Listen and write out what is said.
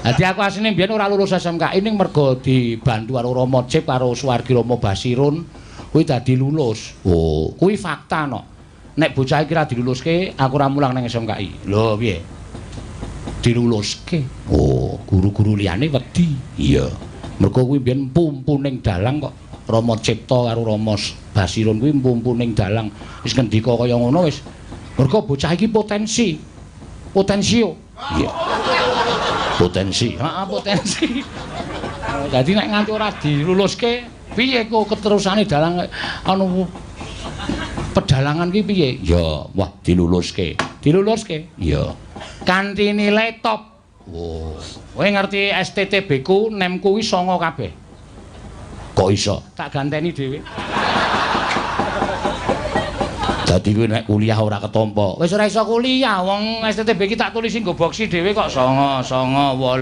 Dadi aku asline mbiyen ora lulus SMKI ning mergo dibantu karo Rama Cip karo Suwargi Rama Basirun kuwi dadi lulus. Oh, kuwi fakta no. Nek bocah iki ora diluluske, aku ora mulang nang SMKI. Lho piye? Diluluske. Oh, guru-guru liyane wedi. Iya. Mergo kuwi mbiyen pumpuning dalang kok. Rama Cipta karo Rama Basirun kuwi pumpuning dalang. Wis ngendika kaya ngono wis. Mergo bocah iki potensi. Potensio. Iya. Potensi. Heeh, potensi. Dadi nek nganti ora diluluske, piye kok keterusane dalang anu pedalangan ki piye? Ya, wah diluluske. Diluluske? Iya. Kanthi nilai top. Wow. Kowe ngerti STTB ku nem kuwi 9 kabeh. Kok iso? Tak ganteni dhewe. Dadi kowe nek kuliah ora ketampa. Wis ora iso kuliah, wong STTB ki tak tulisi nggo boksi dhewe kok 9 9 8.